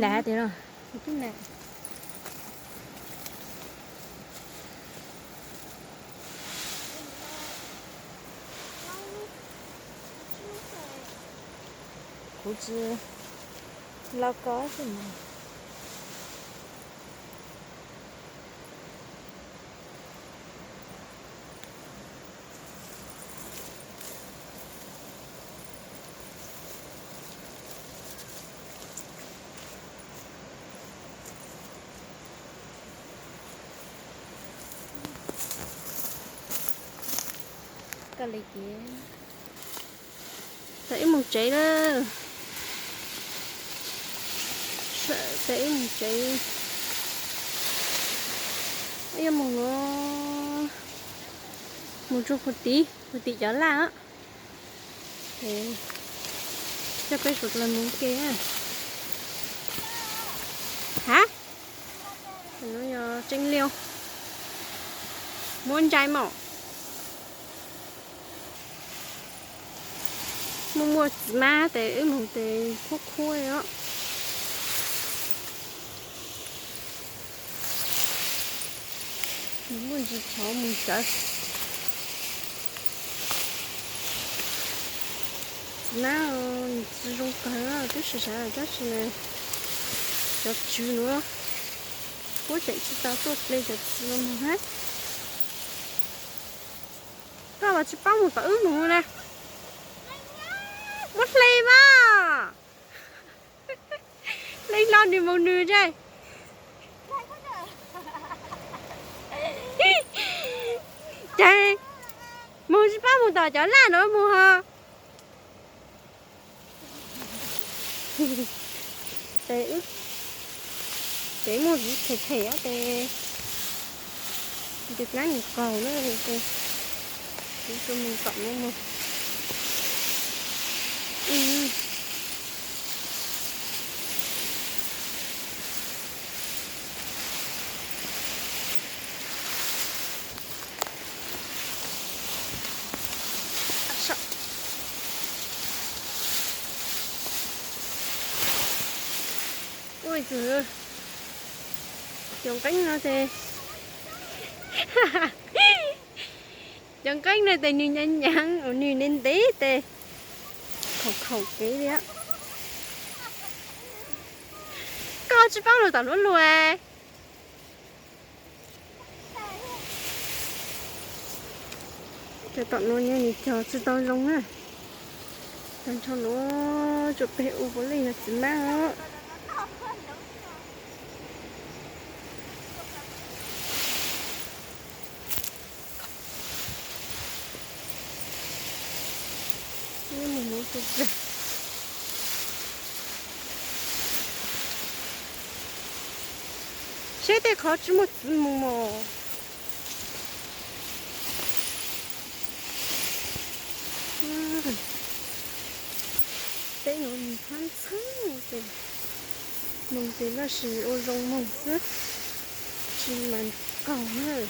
Nram tias no. Kuv tsis los ko xwb mas. Koj li ces tau ib mus tsev lawm. Tau ib mus tsev. Yuav mus no, mus tsuag puag tim, puag tim cov laj. Coj peb sawv daws mus ke. Hab, no yog tseeb liaj, muab ntsais mom. Muaj muaj txiv mab tes wb mus tes khuab khuab os. Muaj ntsis tshov mus sawv. Txiv mab nws tsis zoo kawg, twb sawv sawv tab sis cov tswv nuav puab tseem tsis tau tuaj ple cov txiv los mus hab. Koj los tsis paub mus tom wb mus na. Muab hle mas. Hle hlo nws mus nws tse. Ces mus tsis paub mus tom cov laj no mus ho. Ces wb, ces muaj viv phem phem ces tus nab nws qaug na, ces kuv tsuas mus tom no mus. Ua txug cov nqeeb no ces, cov nqeeb no ces nws nyaav nyaav, nws ntev ntev ces khaum khaum kev li. Koj tsis paub lug tom nuav lug. Cov tom nuav nws cog tsis tau zoo na. Tag nrho nuav tsuas peg ua puav leej yog txiv mab os. Seb tej qhov tsis muaj txiv mus mog. Teb nuav nws hab ntxhab ces moog ces laj sis ua zoo moog xwb, tsis mas qaug na.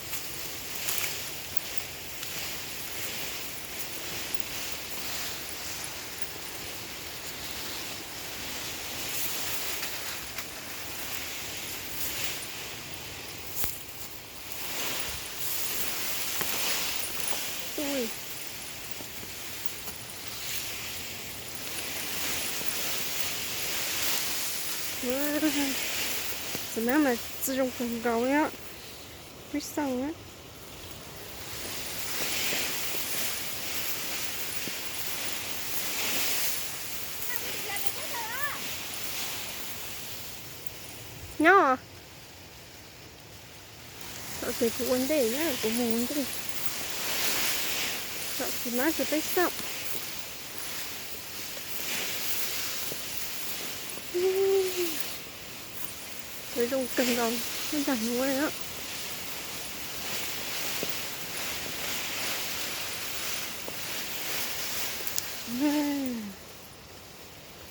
Txiv mab mas tsis zoo kawg nkaus li os. Peb xauj na. Nyob. Txhob ces kuv ua ntej na, kuv mus ua ntej. Txhob txiv mab rua peb xauj. Zoo kawg nkaus ib ntaag nuav li os.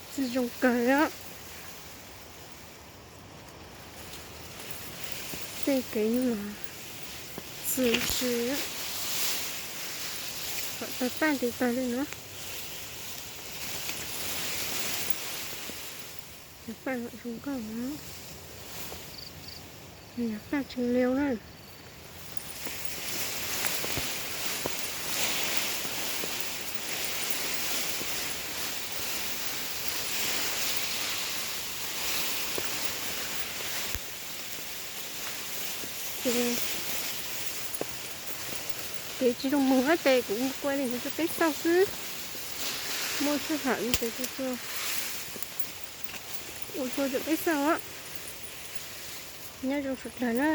Tsis zoo kawg os. Tej kev no mas txwm tsi, kom tawg paj ntiv tawg li no. Zoo nkauj na, yog paj tseem liu na. Ces kev tsis zoo mus tab tes kuv ua li no rau peb xauj xwb. Muaj sij hawm ces kuv ua rau peb xauj. Nyob zoo sawv daws na.